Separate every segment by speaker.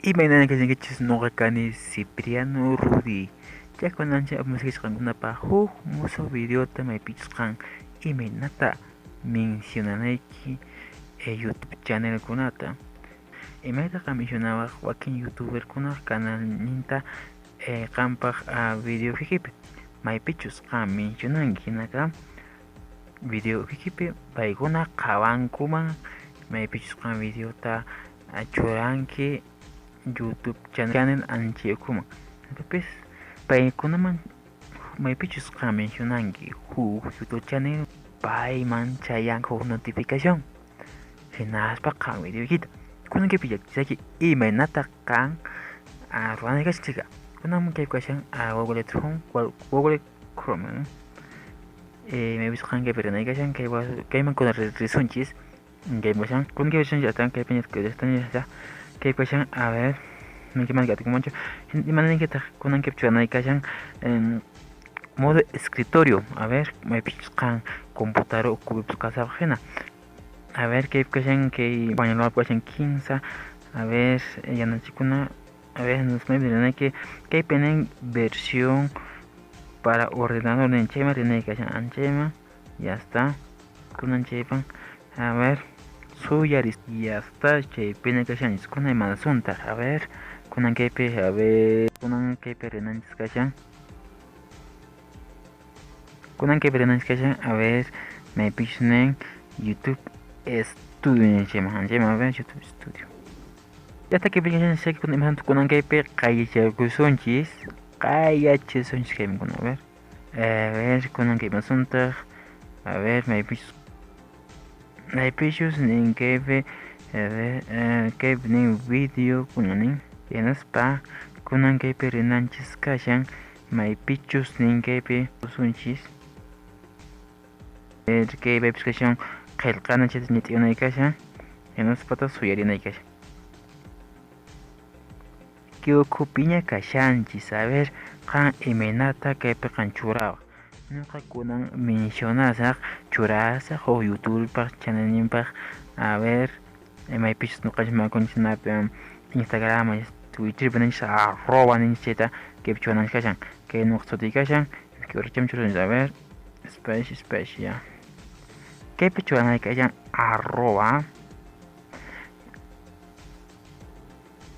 Speaker 1: Imaynana kashankichis nuqa kani Cipriano Rudy. Chaykunancha apamusqankunapaq huk musuq videota maypichus qan imaynata mencionanayki YouTube channelkunata. Imaynata qan mencionawaq wakin youtuberkunaq canalninta qampaq video kikipi. Maypichus qan mencionanki hinaqa video kikipi paykuna qhawankuman maypichus qan videota churanki YouTube channel anchaykuman. Entonces paykunaman maypichus qan mencionanki huk YouTube channel payman chayan huk notificación hinaspa qan videoykita. Kunan kaypi yachasayki imaynata qan ruwanayki kashan. Kunan kaypi kashan Google Chrome, Google Chrome. Maypichus qan kaypi rinayki kashan kayman kunan risunchis kaypi kashan. Kunan kaypi kashan ya kaypi ya kaypi kashan a ver atikunmanchu imaninkitaq kunan kaypi churanayki kashan modo escritorio. A ver maypichus qan computadora ukhupi kasapaq hina. A ver kaypi kashan kay pañuelopi kashan 15. A ver yanachikuna. A ver maypi rinayki kaypi nin versión para ordenador nin chayman rinayki kashan anchayman. Ya está kunan chaypan. A ver suyaris ya está chaypina kashanchis kunan imasuntaq. A ver kunan kaypi a ver kunan kaypi rinanchis kashan. Kunan kaypi rinanchis kashan. A ver maypichus nin YouTube Studio chayman anchayman. A ver YouTube Studio. Ya está kaypi kashan kunan imasunta kunan kaypi qayachakusunchis qayachisunchis kayman kunan. A ver kunan kay imasuntaq. A ver maypichus nin kaypi a ver kaypi nin video kunan nin hinaspa kunan kaypi rinanchis kashan maypichus nin kaypi usunchis kay maypichus kashan qillqana chayta ñit'inay kashan hinaspataq suyarinay kashan. Kay ukhupiña kashanchis. A ver qan imaynata kaypi qan churawaq. Nuqa kunan mencionasaq churasaq huk YouTubepaq channelninpaq. A ver maypichus nuqanchis makunchis Instagram Twitterpi ninchis arroba ninchis chayta kaypi churananchis kashan. Kay nuqa sutiy kashan kay uracham churanchis. A ver space space ya kaypi churanayki kashan arroba.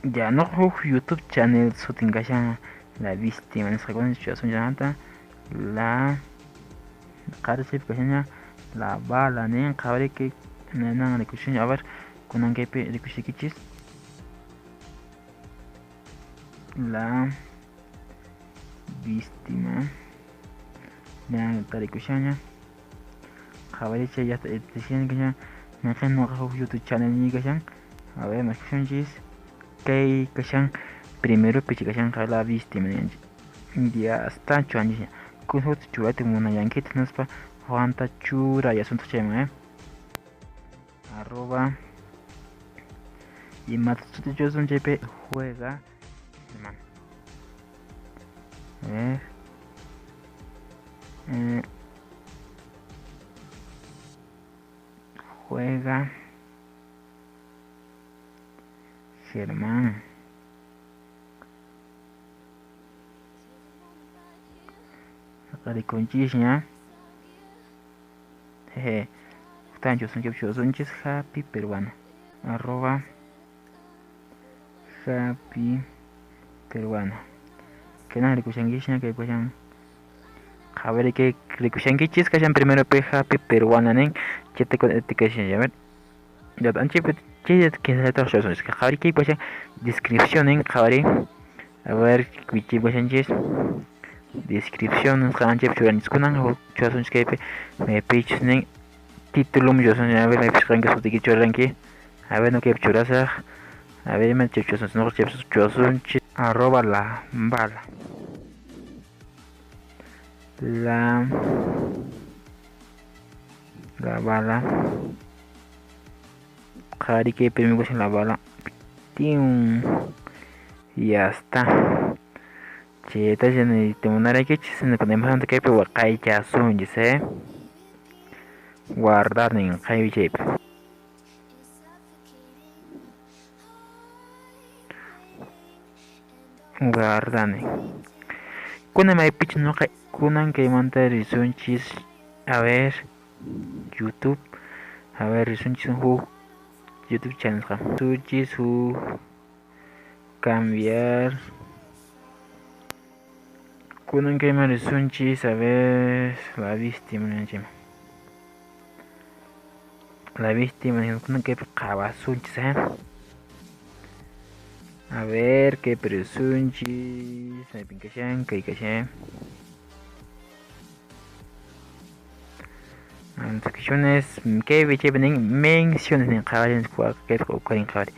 Speaker 1: Ya nuqa huk YouTube channel sutin kashan La Víctima nisqakuna churasunchis la qarchaypi kashanña la bala nin qhawariki imaynan rikushanña. A ver kunan kaypi rikushaykichis La Víctima ña tarikushanña qhawaricha ya está kashan mayqin nuqa huk YouTube channel kashan. A ver maskhashunchis kay kashan primero pichi kashan La Víctima ninchis. Ya está churanchis. Kun huk churayta munallankita hinaspa Juanta churayasuntaq chayman arroba imata sutichasun chaypi juega hermano. A ver juega Germán. Rikunchis ña. Jeje. Chusunchis Happy Peruano. Arroba Happy Peruano. Kenan rikushankichis ña kay kashan. A ver kay rikushankichis kashan primero pe Happy Peruano nin chayta kashan. A ver ya anchaypi chay kinsallataq churasunchis. Qhawari kay kashan descripción nin qhawari. A ver chay kashanchis descripción anchaypi churanchis kunan churasunchis kaypi maypichus nin título churasunchis. A ver maypichus qanki sutiyki churanki. A ver no kaypi churasaq. A ver ima chay churasunchis nuqa chaypi churasunchis arroba la bala. La bala. Qhawari kaypi kashan la bala. Ya está. Chayta munaraykichis imasunta kaypi waqaychasunchis guardar nin qaypi chaypi. Guardani. Kunan maypichus noqa kunan kaymanta risunchis, a ver, YouTube, a ver, risunchis huk YouTube channel. Risunchis huk cambiar. Kunan kayman risunchis, a ver, la víctima, la víctima, kunan kaypi qhawasunchis, ¿eh? A ver, qué presunchis, maypin kashan, kay kashan. Notificaciones, kaypi chaypi nin menciones nin qhawari, kaypi uqarin qhawari.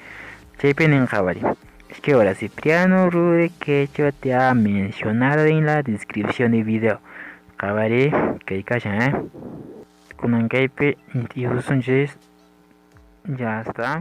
Speaker 1: Chaypi nin qhawari. Es que ahora Cipriano Rudy Quechua te ha mencionado en la descripción del video. Qhawari, kay kashan, ¿eh? Kunan kaypi yusunchis, ya está.